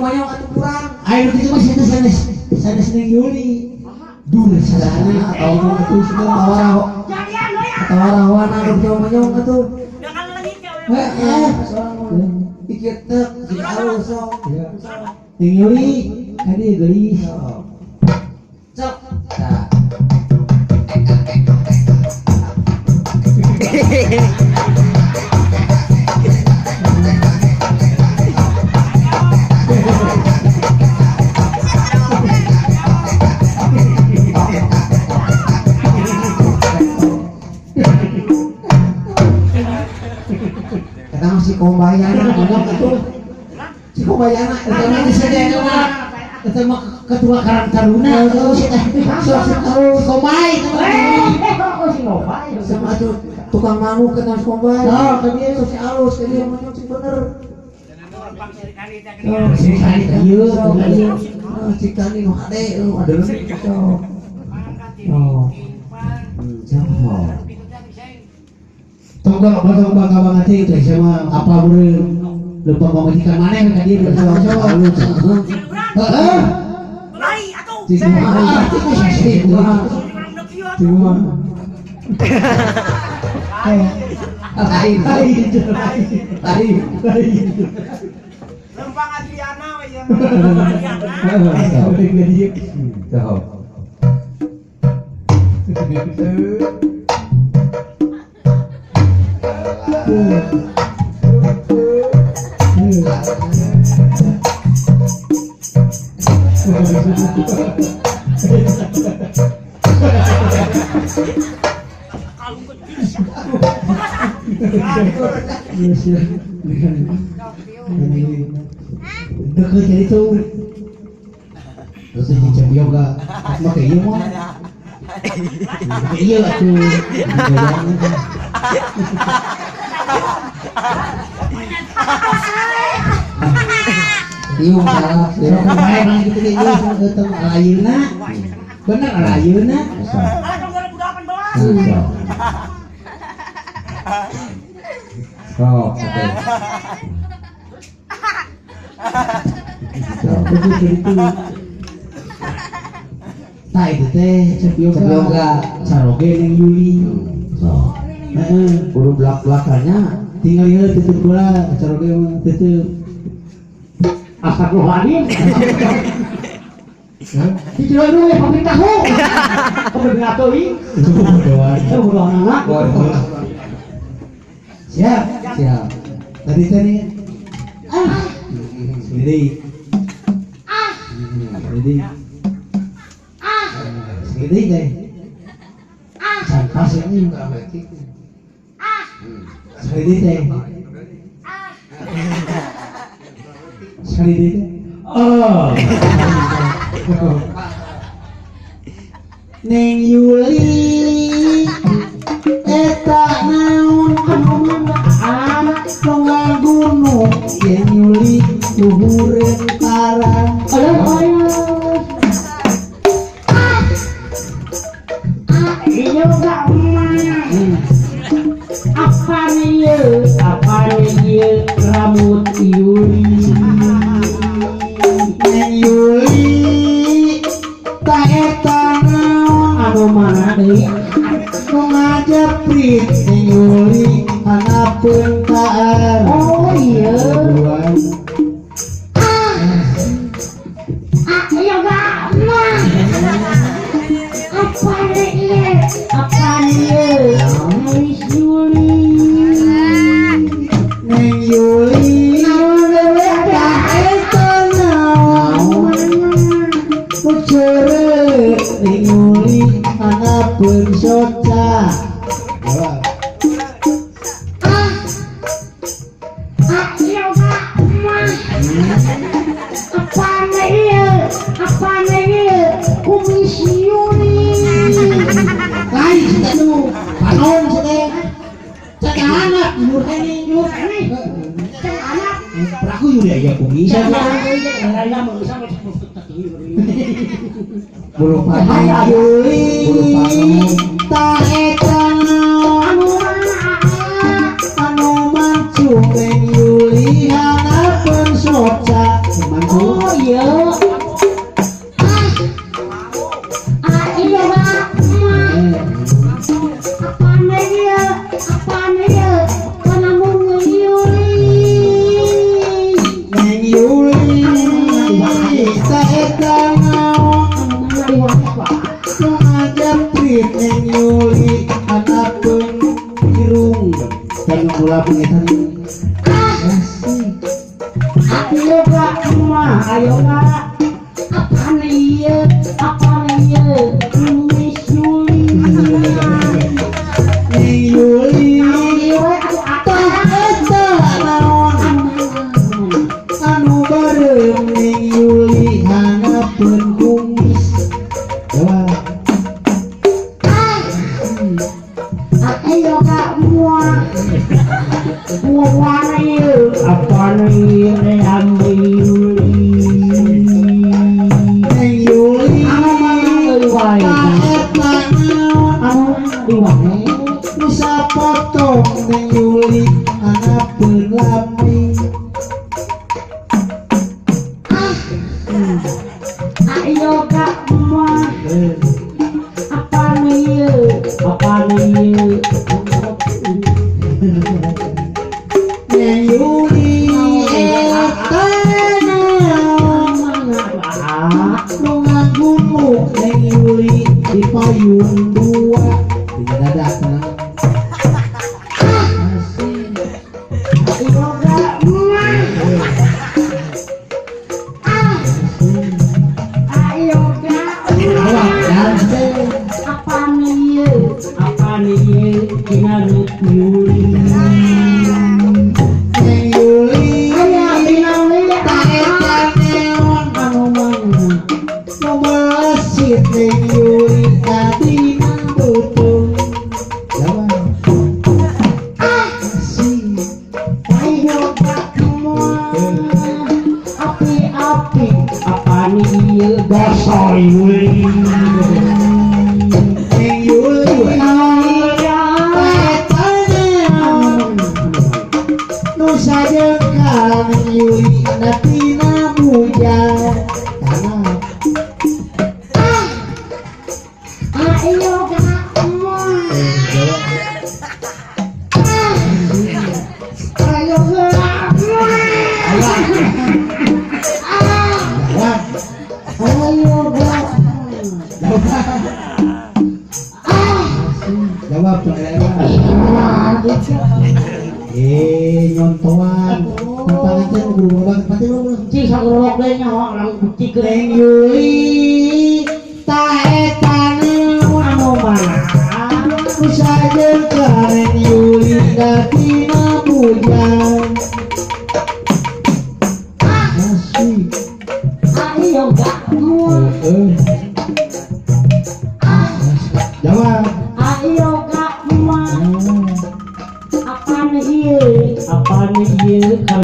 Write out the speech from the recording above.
monyong atuh kurang. Ayo kitu mah sia sanes sanes Neng Yuli. Dur Sadana atau mau atuh sudah tawar Jadian we ya. tawar rawana nu kitu monyong atuh. Jangan lagi ke Heeh, pikir tek jeung alus sok. Neng Yuli, kadi geulis. Sok. Tah. Eta mah si Kombayana monyong atuh. Si Kombayana Eta mah geus eta mah. Eta mah ketua Karang Taruna. Heeh, Si teh sok si alus. Kombay eta mah. Oh, si Ngopai. Sama atuh tukang manuk eta si Kombay. Oh, ka dieu. Sok si alus ka dieu monyong sing bener. Si Sari teh ieu, Sok ka dieu. Ah, cik tani nu hade nu adeuleu sok. Oh. Sok. Tong gak bangga bangga banget teh teh sama apa beureum leumpang pamajikan maneh ka dieu sok. Alus. Heeh. Heeh. Lari atuh. Cik kumaha? Cik kumaha? Urang Cik kumaha? Lain. Lain. Lain. Lain. Lempang Adriana we ieu. Sok. Deket jadi tuh. Terus jadi jam yoga. Make ieu mah. Make ieu atuh. Ieu salah. Sok bae mah kitu ge ieu eta ayeuna. Bener ayeuna. Alah tahun 2018. Sok. Oke. Sok deket jadi tuh. Tah itu teh cep yoga. Cep yoga. Saroge Neng Yuli. Sok. Heeh. Kudu belak-belakannya. Tinggal ieu tutup bola, saroge mah tutup. Astagfirullahaladzim. Di jero itu we pabrik tahu. Pabrik teuing. Itu bodoh anak. Siap. Siap. Tadi teh nih. Ah. Sendiri. Ah. Sendiri. Ah. Sendiri teh. Ah. Sampas ini. Ah. Sendiri teh. Sekali teh. Oh. Neng Yuli eta naon anu mana gunung Neng Yuli luhureun karang. Aduh, ayo. Yoga mah. Apa nih? Apa nih rambut Yuli? Neng Yuli ta eta naon Anu mana deui? Nu ngajeprit Neng Yuli hanapeun taar. Oh iya. Buruan. Ah, yoga mah. Apa nih? Apa nih? Alis Yuli. Neng Yuli Naon deui ta eta naon nu ceureut Neng Yuli hanapeun soca. Ah, yoga mah. Apa nih? Apa nih? Kumis Yuli. Lain si teh nu panon si teh. Cek anak nyur kene nyur. Cek anak. Peraku Yuli aya kumis. Bulu panon. Yuli Bulu panon. ta eta naon Anu mana? anu mancung Neng Yuli hanapeun soca. Mancung. Yuli anakeun irung dan mula pengitan. Ayo kak mah, ayo kak. Apaan ieu? Apaan ieu? Kumis Yuli. Neng Yuli Ieu we atuh tah eta naon anu bareng Neng Yuli hanapeun kumis. Jawab. Ayo kak mah. Apaan ieu? Apaan ieu? Ambil Yuli. Neng Yuli Anu mana euy wae? tah eta naon Anu euy wae? nu sapotong Neng Yuli hanapeun laping. Ayo kak mah. Apaan ieu? Apaan ieu? Neng Yuli eta naon nu ngagunuk Neng Yuli di payung dua di dada tenang. Ayo kak mah. Ayo kak Jawab mah. dan Apaan ieu? Apaan ieu? Kinarut Yuli. Neng Yuli Aya dina tah eta naon anu mana? nu melesit Neng Yuli kadina beuteung. Jawab. Asik. Ayo kak mah. Api-api. Apaan ieu? Gosok Yuli. Neng Yuli tah eta naon nu sajengkal Neng Yuli natina bujang tanah. Ayo kak mah. Ayo kak mah. Jawab. Ayo kak. Jawab eh nyontoan tempat teh guru banget pati lu. Cing sagrok deui nya orang cik Neng Yuli tah eta naon anu mana? nu sajengkal Neng Yuli datina bujang. Asik. Ayo kak mah. Heeh.